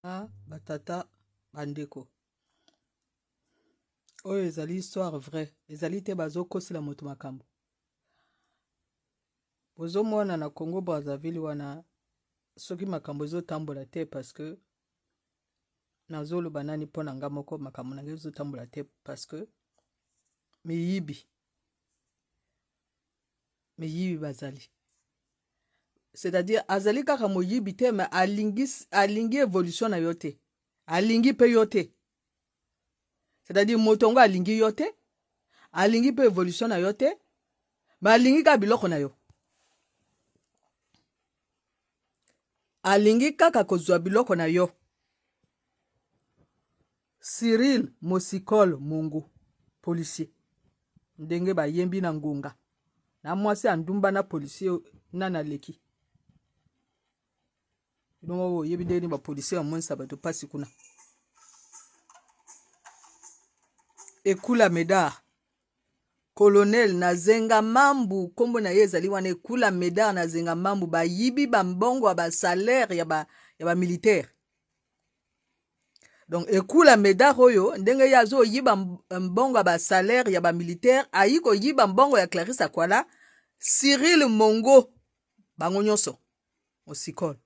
Ah, batata bandeko oyo ezali histoire vraie ezali te bazokosela moto makambo bozomona na congo brazzaville wana soki makambo ezotambola te parce que nazoloba nani mpo na nga moko makambo na ngai ezotambola te parce que miyibi miyibi bazali c'est-à-dire azali kaka moyibi te mais alingi, alingi évolution na yo te alingi mpe yo te c'est-à-dire moto yango alingi yo te alingi mpe évolution na yo te mais alingi kaka biloko na yo alingi kaka kozwa biloko na yo Cyril Mosikol Mungu policier ndenge bayembi na ngonga na mwasi ya ndumba na policier nani aleki bino moko boyebi ndenge nini bapolisier bamonisa bato mpasi kuna ekula medard colonel na zenga mambu nkombo na ye ezali wana ekula medard na zenga mambu bayibi bambongo ya basalaire ya bamilitaire ba donc ekula medard oyo ndenge ye azoyiba mbongo ya basalaire ya bamilitaire ayi koyiba mbongo ya clarisse akwala cyril mongo bango nyonso mosikolo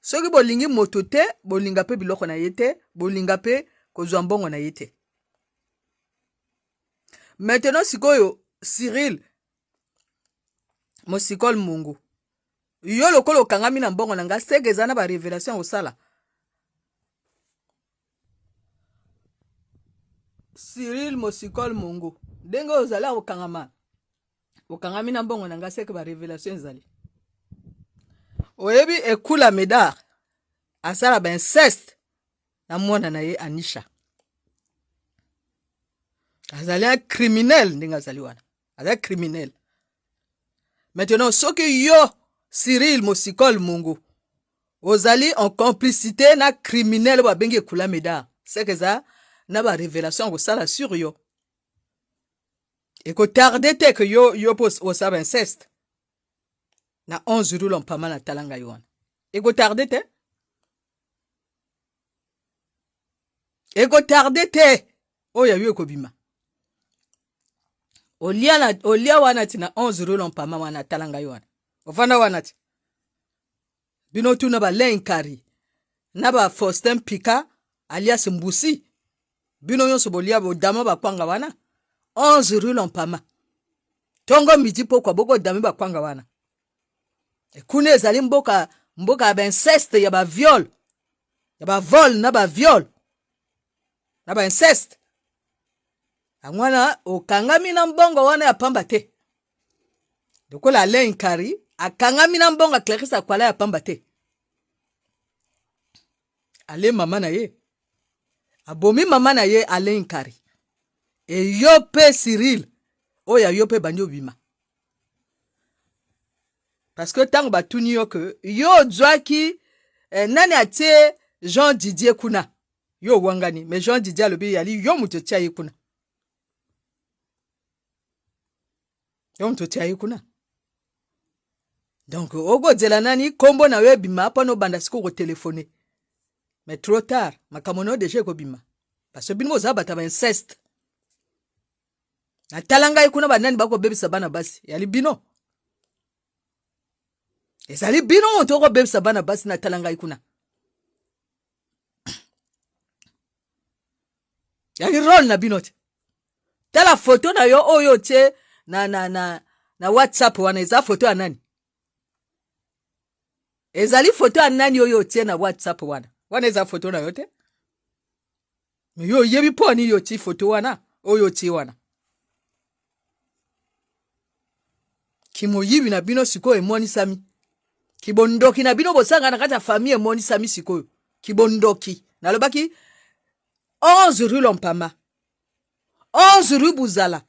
soki bolingi moto te bolinga mpe biloko na ye te bolinga mpe kozwa mbongo na ye te maintenant sikoyo cyril mosikol mungu yo lokola okangami na mbongo na nga seke eza na barevelation ya kosala cyril mosikol mungu ndenge ozali akokangama okangami na mbongo na nga seke barevelation ezali oyebi ekula medar asala bainceste na mwana na ye anisha azali un criminel ndenge azali wana aza criminel maintenant soki yo cyril mosikol mungu ozali en complicité na criminel oyo babengi ekula medar seke eza na barevelation ya kosala sur yo ekotarde te ke yo yo mpo osala inceste na 11 rulo mpama na tala ngai wana ekotarde te ekotarde te oyo ya yo ekobima olia, na, olia wana ti na 11 rulo mpama wana tala ngai wana ofanda wana ti bino tuna ba lenkari na ba faustin pika alias mbusi bino nyonso bolia bodama bakwanga wana 11 rue lompama tongo midi pokwa bokodame bakwanga wana kuna ezali mboka mboka ya bainceste ya baviole ya bavole na baviole na bainceste yango wana okangami na mbongo wana ya pamba te lokola alain kari akangami na mbongo ya clarisse akwala ya pamba te ale mama na ye abomi mama na ye alain kari eyo mpe cyril oyo ya yo mpe ebandi obima parce que ntango batuni yo ke yo ozwaki eh, nani atie jean didier kuna yo owangani mais jean didier alobi yali yo moto otia ye kuna yo moto otia ye kuna donc okozela nani nkombo na yo ebima mpo na obanda sikoyo kotelefone mais trop tard makambo na yo deja ekobima parce que bino boza bato ya bainceste natala ngai kuna banani bakobebisa bana basi yali bino ezali bino moto okobebisa bana basi natala ngai kuna yali role na bino te tala foto na yo oyo otie na, na, na, na whatsapp wana eza foto ya nani ezali foto ya nani oyo otie na whatsapp wana wana eza foto na yo te me yo oyebi mpo nini otie foto wana oyo otie wana kimoyibi na bino sikoyo emonisami kibondoki na bino bosanga na kati ya famille emonisami sikoyo kibondoki nalobaki 11 rue lompama 11 rue buzala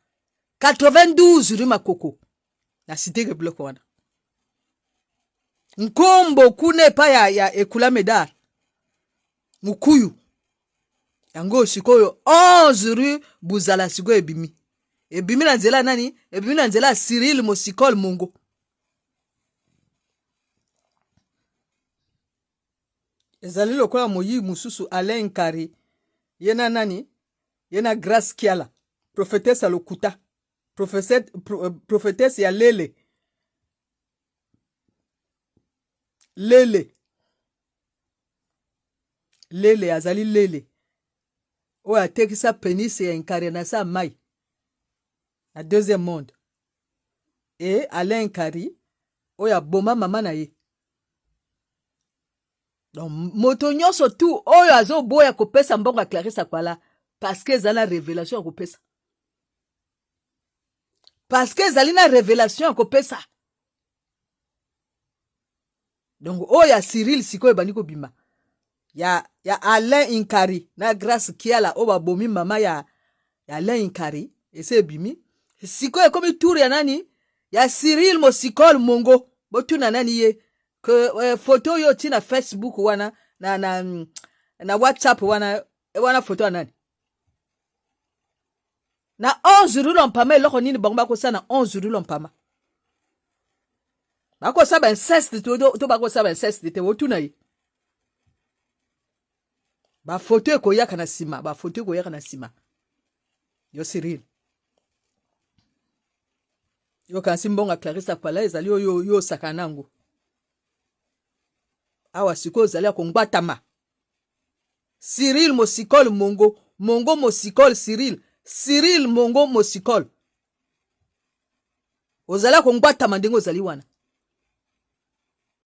92 rue makoko na siteke biloko wana nkombo kuna epai ya, ya ekula medar mukuyu yango sikoyo 11 rue buzala sikoyo ebimi ebimi na nzela nani ebimi na nzela ya cyril mosikol mongo Ezali lokola moyibi mosusu Alain Nkari, ye na nani? Ye na Grace Kiala, prophetesse ya lokuta, prophetesse ya lele. Lele. Lele azali lele. Oyo atekisa penis ya Nkari na sa mai. Na deuxième monde. Et Alain Nkari oyo aboma mama na ye. Donc moto nyonso tu oyo azoboya kopesa mbongo ya Clarisse Akwala parce que ezali na révélation ya kopesa. Parce que ezali na révélation ya kopesa. Donc oyo ya Cyril sikoyo ebandi kobima ya Alain Inkari na Grace Kiala oyo babomi mama ya Alain Inkari ese ebimi sikoyo ekomi tour ya nani ya Cyril Mosikol Mongo botuna nani ye ke photo oyo oti na Facebook wana na WhatsApp wana wana photo ya nani na 11 rue Lompama. Eloko nini bango bakosala na 11 rue Lompama? Bakosala ba inceste to bakosala ba inceste te? Otuna ye. Bafoto ekoyaka na nsima, bafoto ekoyaka na nsima. Yo Cyril, yokanisi mbongo ya Clarisse Akwala ezali oyo yo osaka nango awa. Sikoyo ozali ya kongwatama. Cyril Mosikol Mongo, Mongo Mosikol Cyril, Cyril Mongo Mosikol, ozali ya kongwatama ndenge ozali wana.